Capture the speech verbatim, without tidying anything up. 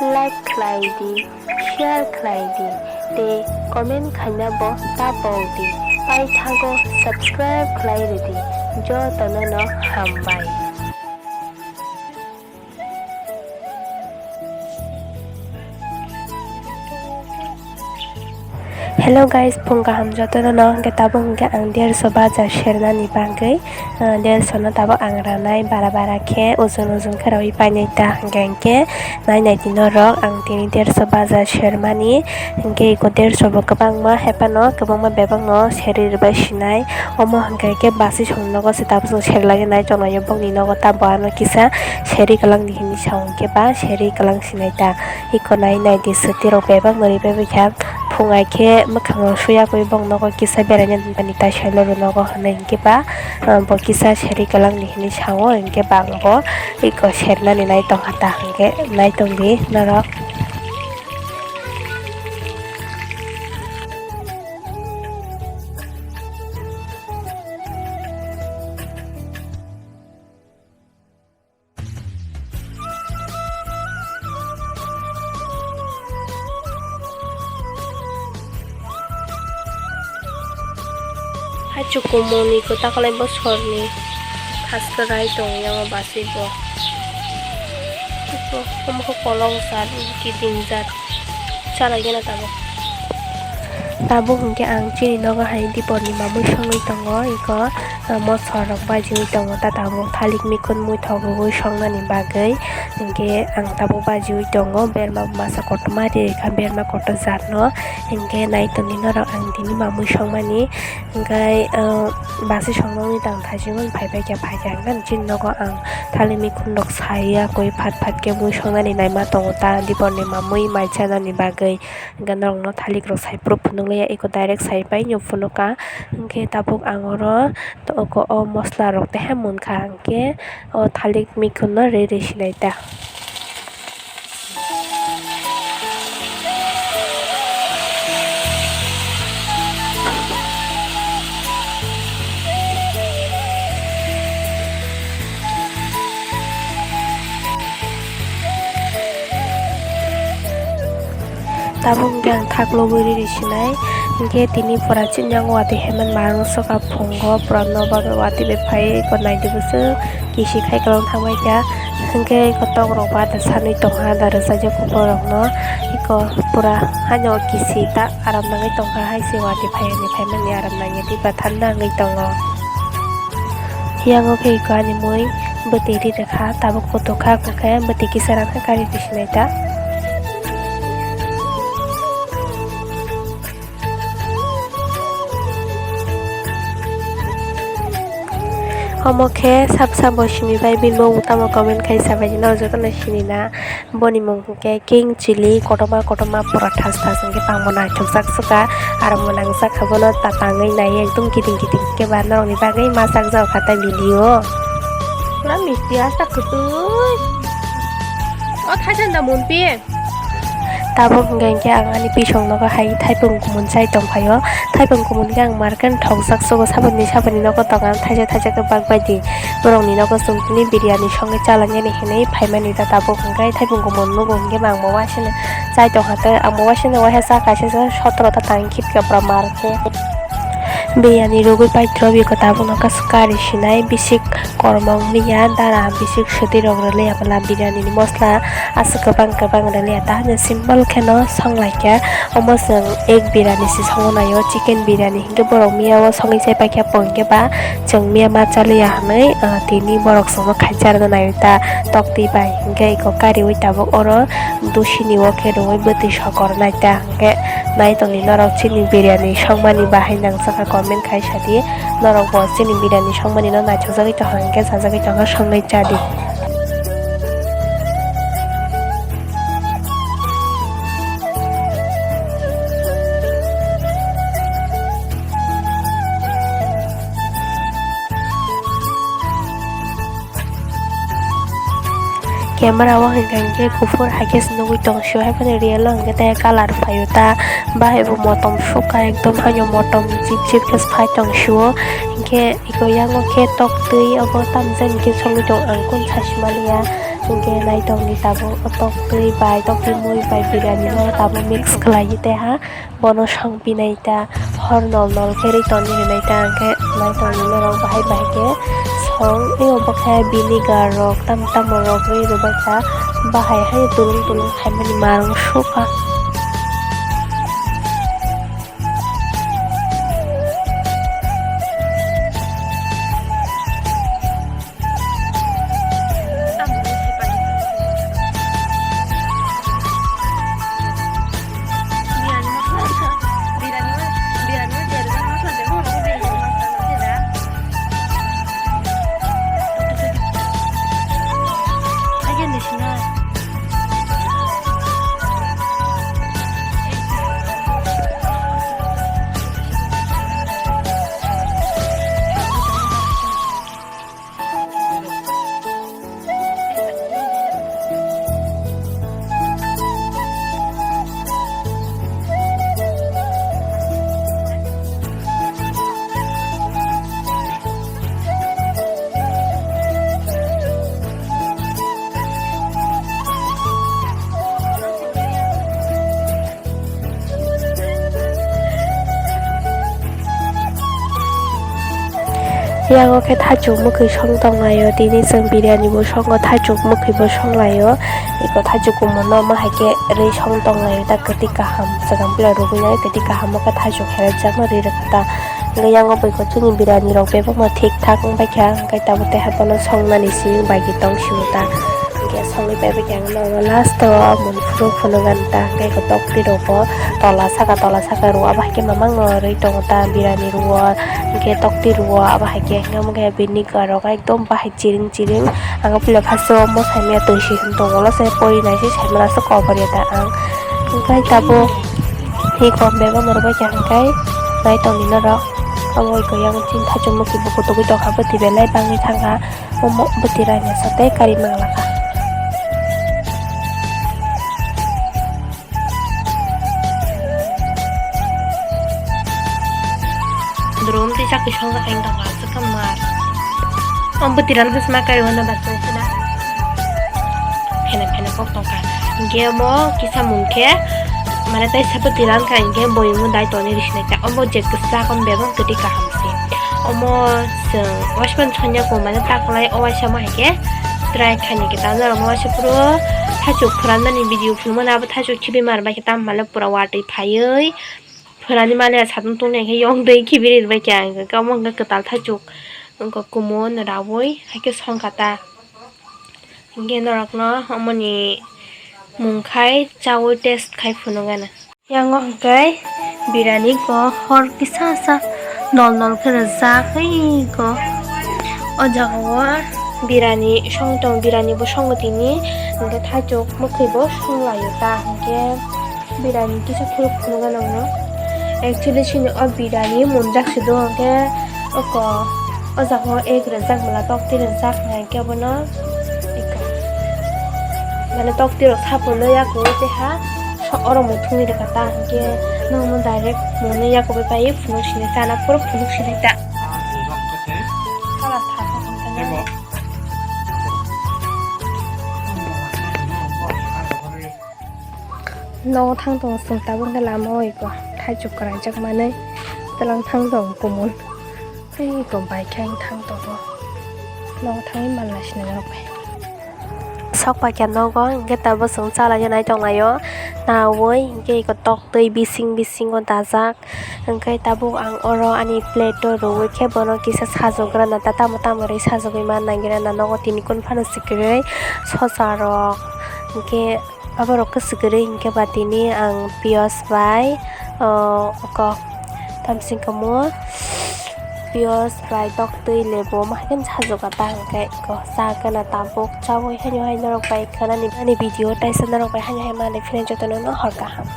Like khlai di, share khlai di, tei comment khaina bo ta pok di. Paithago subscribe khlai rw di. Jotono no hambai. Hello guys, phung kaham jotono no, hwnkhe tabuk hwnkhe ang derso baja sernani bagwi, ah, derso no tabuk ang ranai bara bara khe, ojon ojon khe rawi painai ta, hwnkhe hwnkhe nai nai di norok, ang tini derso baja sermani, hwnkhe iko derso bo kwbangma hephano, kwbangma bebakno serwi rwbai sinai, omo hwnkhe khe basi song nogo se tabuk chwng serlagwi nai tonglaio bokni nogo, ta bo ano kisa serwi kwlangdi hinwi sa hwnkhe ba serwi kwlang sinai ta. Iko nai nai di swtwi rok bebak no rwi bai kha. Phung ai khe mwkhang rok suya kwi bong nogo kisa beraina nani ta selo rw nogo hwnwi hwnkhe ba, ah, bo kisa serwi kwlang ni hinwi sa o hwnkhe ba ang bo iko sernani nai tong kha ta hwnkhe nai tong di norok. Hai chukumu ni kwtakwlai bosorni thaskwrai tong yang basui bo. Omo khe kolong jat, kiting jat. Chalai gana tabuk. Tabuk hwnkhe ang chini nogo hai diporni mamui songwi tongo, iko, ah, mosor rok bajiwi tongo ta tabuk thalik mikhun muithok rwui songnani bagwi. Hwnkhe ang tabuk bajiwi tongo berma masa kotorma ri rikha berma kotor jatno. Hwnkhe nai tongdi norok ang tini mamui songmani. Hwnkhe, ah, basi songmani tang thaichimani phaibai khe phaikha hwnkhe chini nogo ang thalik mikhun rok sai ya koi phat phat khe mui songnani naima tongo ta diporni mamui mai chanani bagwi. Hwnkhe norokno thalik rok sai phuru phunukliya, eko direct sai pai no phunuka. Hwnkhe tabuk ang oro to oko o mosla rok teha munkha, hwnkhe o thalik mikhunno rwi rwi sinai ta. Tabuk hwnkhe ang thak lobwi riri sinai, hwnkhe tini pura chini ang watwi heman marung soka phungo pura nobar watwi bai phai eko naidi bwswk kisi khai kwlwng thangbai kha, hwnkhe eko tok rok ba da sanwi tongkha da rwchajak borok no eko pura haino kisi ta aram nangwi tongkha hai se watwi phai ani phaimani aram nangya tei ba thanda wngwi tongo. Yang o khe iko ani mui bwtwi ri rwkha, tabuk kutuk kha, hwnkhe bwtwi kisa rang khe kari bisinai ta. Omo khe sab sabo simi bai bini mung tamo comment khai sabai di, norok jotono sini na. Boni mung hwnkhe king chili kotorma kotorma pura thas thas hwnkhe tamo naithokjak swkha, aro mwnangjak kha bono ta tangwi nai ekdom kiting kiting khe ba norokni bagwi ma chakjak kha ta video. Pura misti asta kwtwi. O thaisa da munpi. Tabuk hwnkhe hwnkhe ang ani bisong nogo hai thaipung kumun chai tongphaio. Thaipung kumun khe ang market thokjak sugo saboni saboni nogo tongo ang thaisa thaisa khe bak bai di. Borokni nogo chwng tini biryani songwi chalangya ni hinwi phaimani ta tabuk hwnkhe thaipung kumun nugo hwnkhe ang bo uaisano chai tongkha tei ang bo uaisano uaisa cha kaisa cha sotoro ta tang khipkha pura mar khe. Biryani rwgwi paithago biko tabukno kaisa kari sinai bisik kormo wngya dara bisik swtwi rok rwliya bwla biryani ni mosla aswk kwbang kwbang rwliya ta simple kheno songlaikha omo chwng egg biryani se songnaio chicken biryani. Hwnkhe borok miya o songwi chai paikha bo hwnkhe ba chwng miya ma chaliya hwnwi, ah, tini borok chwngno khaicharna naio ta toktwi bai. Hwnkhe eko kariwi tabuk oro dusini o khe rwui bwtwi sokor nai ta. Hwnkhe nai tongdi norok chini biryani songmani bahai nangjakha comment khai sadi. Norok bo chini biryani songmani no naithokjagwi tongkha hwnkhe chajagwi tongkha songwi chadi. Camera o hwnkha hwnkhe kuphur hai khe se nugui tong sio, hai phano real o hwnkhe tai colour phaio ta, bahai bo motom sukha ekdom haino motom jip jip khe se phai tong sio, hwnkhe. Iko yango khe tok twi obo tamjani khe songwi tong ang kung sasimaliya. Hwnkhe naitokni tabuk o toktwi bai, toktwi mui bai biryani no tabuk mix khlaiwi tei ha bono songpinai ta, hor nol nol khe ri tongwi rinai ta, hwnkhe naitokni norok bahai bahai khe song, tei obo khe vinegar rok tamo tamo rok rwi rwbaikha, bahai hai tulung tulung khaimani mwrwng sukha. Yango khe thaichuk mwkhwi song tonglaio, tini chwng biryani bo songo, thaichuk mwkhwi bo songlaio. Eko thaichuk kumun no omo hai khe rwi song tonglaio ta, kwtwi kaham swkang pila rwgwi nai, kwtwi kaham o khe thaichuk herekjakno rwi rwkha ta. Hwnkhe yango bai khe chini biryani rok bebakno thik thak wngbaikha, hwnkhe tabuk tei haphano songnani simi bai khe tong sio ta. Hwnkhe songwi paibaikhe ang norok last o mungphuru phunukgani ta, hwnkhe eko toktwi rok bo tola saka tola saka rwo, abo hai khe mamang no rwi tongo ta, biryani rwo, hwnkhe toktwi rwo, abo hai khe hwnkhe omo khe bini vinegar rok ekdom bahai chiring chiring. Ang puila first o omo saimanya twi si hwn tongo, ulo se pori nai se saimano se kobor ya ta ang. Hwnkhe tabuk hi kom bebak norok bai kha hwnkhe nai tongni norok. Omo eko yang chin thaichuk mwkhwi bo kutugwi tongkha, bwtwi belai bangwi thangkha. Omo bwtwi rainasa tei kari manglakha. Drum tei chakwi songjak ang tongkha, aswk khe mar. O bwtwi rani bwsma kari wana bachai khna. Phene phene kok tongkha. Hwnkhe omo kisa mung khe, mane tei sa bwtwi rani kha hwnkhe boyungo dai toni risinai ta. Omo je kwchak omo bebak kwtwi kaham se. Omo chwng waismani sonya ko mane takulai o waisa omo hai khe try khaini khe ta norok waisa phuru thaichuk phwranmani video phunukmani abo thaichuk khibi mar bai khe tamo male pura watwi phaiwi phwrani male satung tungni hwnkhe yong twi khibi ri bai khe ang hwnkhe omo hwnkhe kwtal thaichuk wngkha kumun raui hai khe songkha ta hwnkhe norokno omoni mung khai chaui test khai phunukgana. Yango hwnkhe biryani ko hor kisa sa nol nol khe rwjak oi ko. O jaga o biryani song tong, biryani bo songo tini, hwnkhe thaichuk mwkhwi bo songlaio ta, hwnkhe biryani kisa phuru phunukgana no. Actually chini o biryani munjak se do, hwnkhe oko o jaga o egg rwjak mala, toktwi rwjak, hwnkhe bono eko mane toktwi rok saphuru no yakuwi tei ha. Oro muthungwi rwkha ta, hwnkhe norokno direct mungno yakubai pai phunuk sinai ta, na phuru phunuk sinai ta. Nogo thang tongo chwng tabuk khe lama o eko thaichuk kwraijak manwi twlang thang tongo kumun. Tei eko bai khe thang tongo. Nogo thangwi manlai sinai norok bai. Sok paikha nogo, hwnkhe tabuk chwng chalaina nai tonglaio. Naui hwnkhe eko toktwi bising bisingo dajak. Hwnkhe tabuk ang oro ani plate o rwui khe bono kisa sajokgwrana ta, tamo tamo rwi sajogwi man nangirana nogo tini kun phano swkirwi sosa rok. Hwnkhe aborok khe swkirwi hwnkhe ba tini ang piyaj bai, o, oko tamsing kamo. Piyaj bai toktwi lebu omo hai khe sajokgwi ta hwnkhe eko cha gana tabuk chaui haino hai norok bai khwnani ani video taisa norok bai haino hai manwi philai jotono no hor kaham.